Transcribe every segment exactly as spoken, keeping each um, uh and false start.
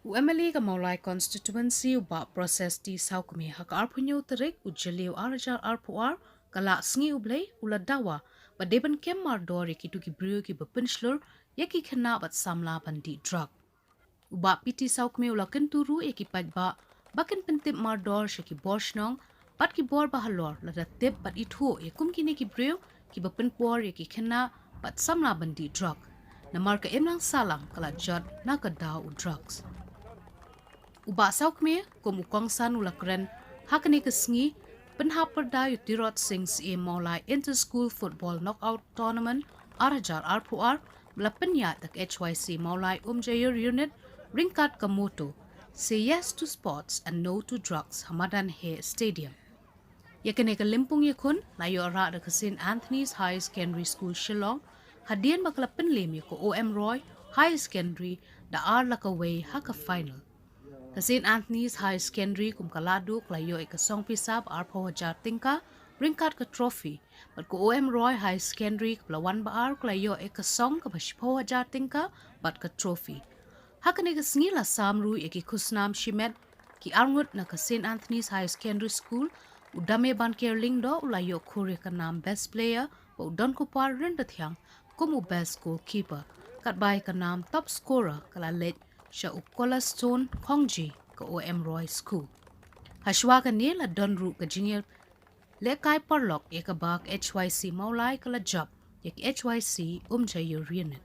U M L A ka Mawlai Constituency u Bah Proses T Sawkmie ha ka arphew hynñiew tarik u Jylliew ar hajar arphew ar, ka la sngi U Blei, u la dawa ba dei ban kem mardor ïa kito ki briew kiba pynshlur ïa ki khynnah bad samla ban dih drug. U Bah P T Sawkmie u la kyntu ruh ïa ki paidbah ba kin pyntip mardor sha ki bor shnong bad ki bor bahalor lada tip bad ithuh ïa kum kine ki briew kiba pynpor ïa ki khynnah bad samla ban dih drug, namar ka imlang sahlang ka la jot na ka daw u drugs. U Bah Sawkmie kum u kongsan u la kren ha kane ka sngi pynhap pyrda ïa u Tirot Sing Syiem Mawlai Inter School Football Knockout Tournament ar hajar arphew ar ba la pynïaid da ka H Y C Mawlai Umjaiur Unit ryngkat ka motto, "Say yes to sports and no to drugs" ha madan Heh Stadium. Ïa kane ka lympung ïakhun la ïoh rah da ka Saint Anthony's Higher Secondary School Shillong hadien ba ka la pynliem ïa ka O M Roy Higher Secondary da ar la kawei ha ka final. Ka Saint Anthony's Higher Secondary kum ka Lahduh ka la ïoh ïa ka song pisa ba arphew hajar tyngka ryngkat ka trophy, bad ka O M Roy Higher Secondary kaba la wan ba ar ka la ïoh ïa ka song kaba shiphew hajar tyngka bad ka trophy. Ha kane ka sngi la sam ruh ïa ki khusnam shimet ki arngut na ka Saint Anthony's Higher Secondary School, u Damebanker Lyngdoh u la ïoh khur ïa ka nam Best Player, bad u Donkupar Ryndathiang kum u Best Goalkeeper, katba ïa ka nam Top Scorer ka la leit sha u Kolastone Khongji ka O M Roy School. Hashwa kane la don ruh ka jingïalehkai paralok ïa kaba ka H Y C Mawlai ka la jop ïa ka H Y C Umjaiur Unit.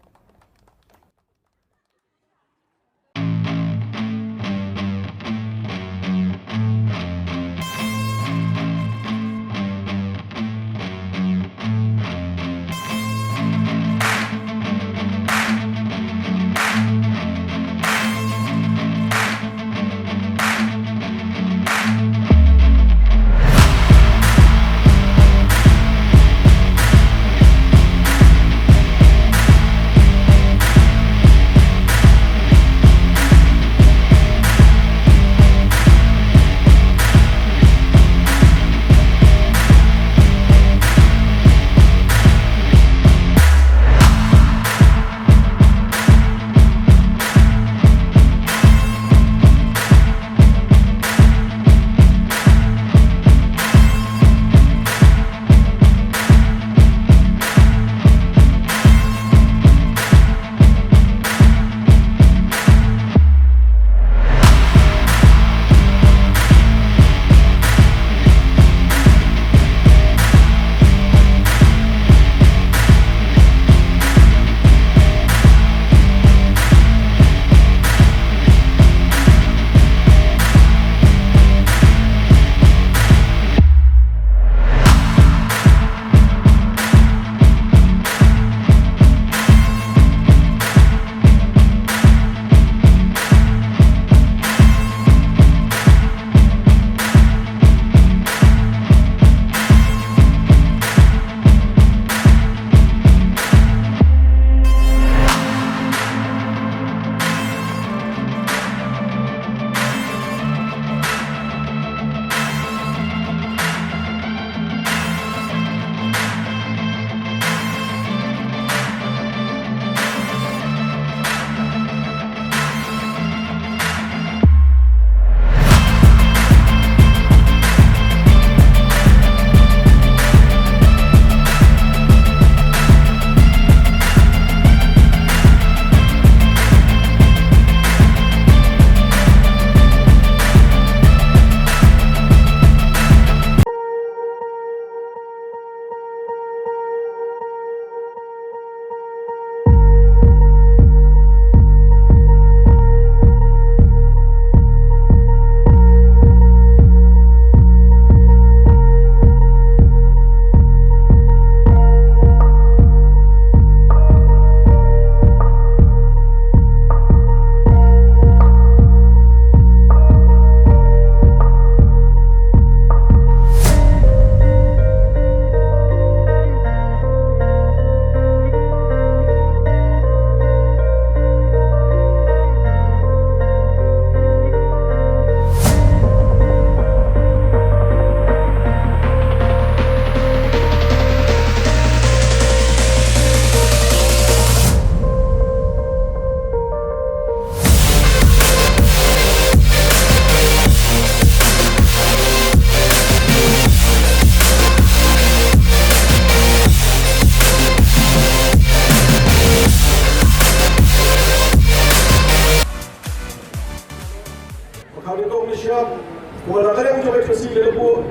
Ka shisha ka la buh,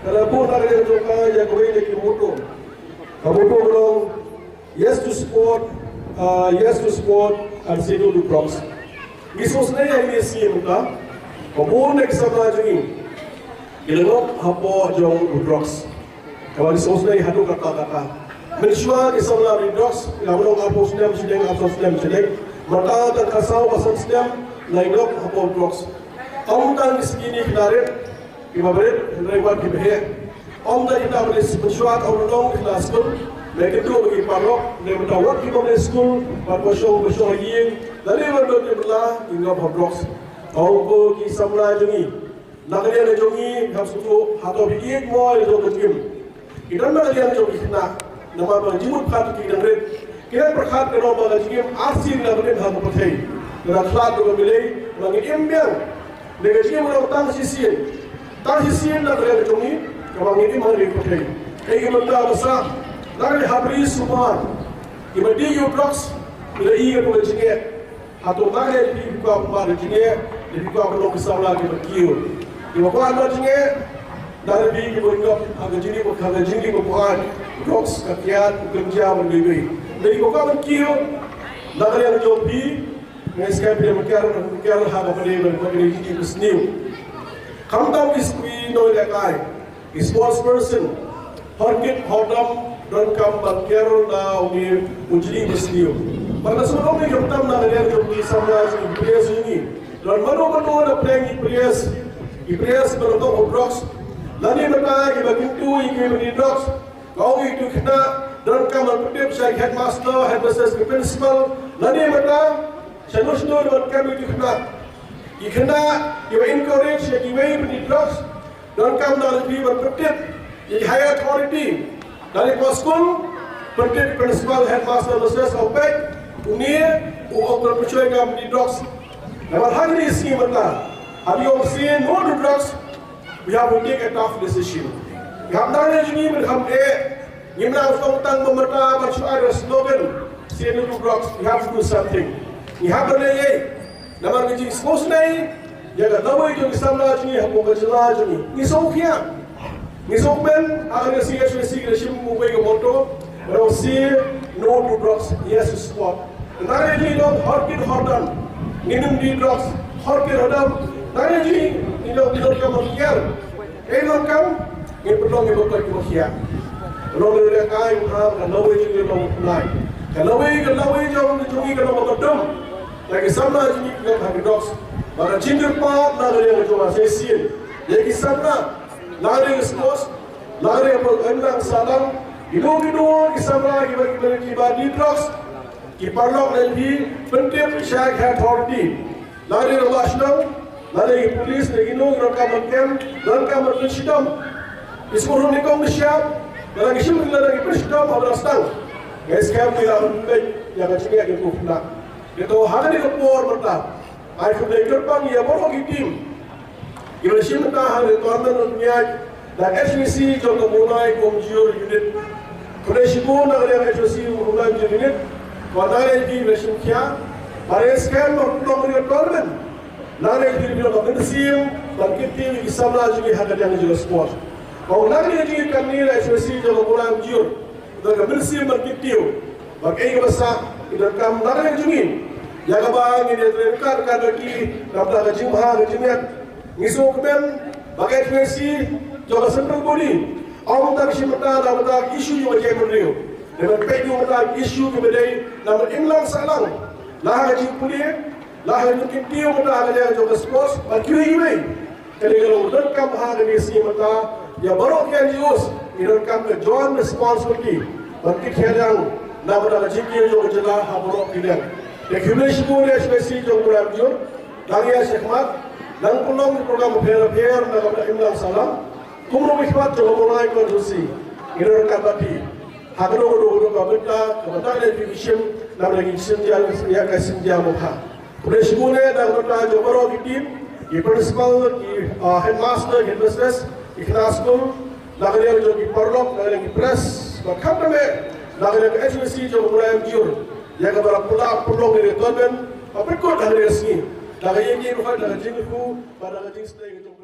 ka la buh na ka liang jong ka ïa kawei na ki motto. Ka motto ka long, "Yes to sport, uh, yes to sport and say no to drugs." Ngi sngewsynei ïa kine ki sien mynta, ba bun na ki samla jong ngi ki la ngop hapoh jong u drugs. Kaba ngi sngewsynei haduh katta katta. Mynshuwa ki samla ki drugs, ki la long arphew snem shadeng, arphew snem shadeng. Mynta tang khatsaw khatsan snem la ngop hapoh drugs. Ym tang ki sngi ki la rit, kiba rit, hynrei wat kiba heh. Ym tang kita ba leit mynshuwa, ym tang kita skul, me kyntu ba ki paralok, ne mynta wat kiba leit skul, wat ba shong ba shong ïing, lane ba don ki bla, ki ngop ha drugs. Ong ko ki samla jong ngi, na ka liang jong ngi, ngam sngewthuh hato phi ïeit mo ïa jong ka jingim. Ki don na ka liang jong ki khynnah, namar ba jingmut phat ki dang rit. Ki dang pyrkhat ka long ba ka jingim arsien na ka rim ha ka pyrthei. Ka dang khlad ka dang milei, ba ngi im biang. Ne ka jingim ka long tang shisien. Tang shisien na ka liang jong ngi, kaba ngi im ha ka pyrthei. Ei ki mynta ba sah, na ka liang ha bri sumar. Kiba dih ïa u drugs, ki la ïoh ka jingeh. Hato ma ngi phi kwah ban mad jingeh, ne phi kwah ban long ki samla kiba kiew. Kiba kwah ban mad jingeh, na ka liang kiba ngop ha ka jingim, ha ka jingim ba kwah, drugs ka kiad, u kynja ban iwei iwei. Ne kiba kwah ban kiew, na ka liang jong phi, ngi skhem phi ban kiar, ban kiar ha kaba dei, ban kaba dei jingim ba sniew. Khamtam ki sngewthuh ïa kai. Ki sports person, hor kit hor dam, donkam ban kiar na une u jingim ba sniew. Bad ka sngewthuh ngi khamtam na ka liang jong ki samla jong ki players jong ngi. Don mano mano na pdeng ki players, ki players ba la ngop ha drugs. Lane mynta kiba kyntu ïa ki ba dih drugs. Ka ong ïa utu u khynnah, donkam ban pyntip sha ki headmaster, headmistress, ki principal. Lane mynta shano shano donkam ïa utu u khynnah. Ki khynnah kiba encourage ïa kiwei ba dih drugs. Donkam na ka liang ban pyntip ïa ki higher authority. Na ka liang ka skul, pyntip principal, headmaster, mistress, u peit, une u ong ban pynshoi ngam dih drugs. Namar ha kine ki sngi mynta, ha ka ong say no to drugs, we have to take a tough decision. Ngam dang ne jingim ban kham eh, ngim nang song tang ba mynta ban shu ai slogan, say no to drugs, we have to do something. Ngi hap ban leh ei. Namar ka jingsngewsynei ïa ka lawei jong ki samla jong ngi hapoh ka jylla jong ngi. Ngi sngewkhia. Ngi sngewkmen, ha ka C H Y C ki la shim uwei ka motto, ba ong say no to drugs, yes to sport. Nangta ngi long hor kit hor dam. Ngin ym dih drugs, hor kit hor dam. Nangta ngi long, ngi long ka motto kiar. Ei donkam, ngin pynlong ïa ka bor kiba khia. Long ïa ka ai u ha ka lawei jong ngi long lai. Ka lawei, ka lawei jong ngi jong ngi ka long ka dum. Ïa ki samla jong ngi ki long ha ki drugs. Ba ka jingkyrpad na ka liang jong nga shisien. Ïa ki samla, na ka liang sports, na ka liang ba imlang sahlang. Kino kino ki samla kiba, kiba, kiba dih drugs. Ki paralok lane phi pyntip sha ki authority. Lane ki nongmah shnong, lane ki police, lane kino ki donkam ban kem, donkam ban pynshitom. Ki sngewthuh nyngkong ki shyiap, lada ki shim lada ki pynshitom ha ba dang sdang. Ngi skhem ki la pynbeit ïa ka jingeh ki khynnah. Ngi to ha kane ka por mynta. Ai khublei kyrpang ïa baroh ki team. Ki la shim mynta ha ka tournament u nyaid da H V C jong ka Mawlai Umjur unit. Khublei shibun na ka liang H V C Mawlai Umjur unit. Ba na ka liang ki la shim khia. Ba ngi skhem ba ka tournament, na ka liang ki la ka mynsiem ban kit ki samla jong ngi ha ka liang jong ka sport. Ba na ka liang ki kan ni la H V C jong ka Mawlai Umjur. Don ka mynsiem ban kit kiew. Ba kaei kaba sah, ki donkam na ka liang jong ngi. Ïa kaba ngin ïa trei ryngkat ryngkat bad ki, na ka bynta ka jingbha ka jingmiat. Ngi sngewkmen ba ka H Y C jong ka central body, ym tang shim bynta na ka bynta ka issue jong ka jaitbynriew. Dei ban peit ïa ka bynta ka issue kiba dei na ka imlang sahlang. La ha ka jingpule, la ha ka jingkit kiew bynta ka liang jong ka sports, bad kiwei kiwei. Kane ka long donkam ha kane ka sngi mynta, ïa baroh ki N G Os, ngi donkam ka joint responsibility ban kit khia liang na ka bynta ka jingkiew jong ka jylla ha baroh ki liang. Te khublei shibun ïa ka H Y C jong u Mawlai Umjur, dang ïa shakhmat, nang pynlong ki program bapher bapher na ka bynta imlang sahlang, kumno ki khmat jong ka Mawlai constituency, ngi donkam bad ki. Ha kano kano kano ka bynta, ka bynta leh phi shim, na ka bynta ka jingshim ïa ka, ïa ka shim ïa ka bha. Khublei shibun eh na ka bynta jong baroh ki team, ki principal, ki, ah, headmaster, ki headmistress, ki khynnah skul, na ka liang jong ki paralok, na ka liang ki press, bad khamtam eh na ka liang ka H Y C jong u Mawlai Umjur, ïa kaba la pynlong ïa ka tournament, ba pynkut ha kane ka sngi, na ka ïing ka sem, na ka jingkyrkhu, bad na ka jingsneng ka jong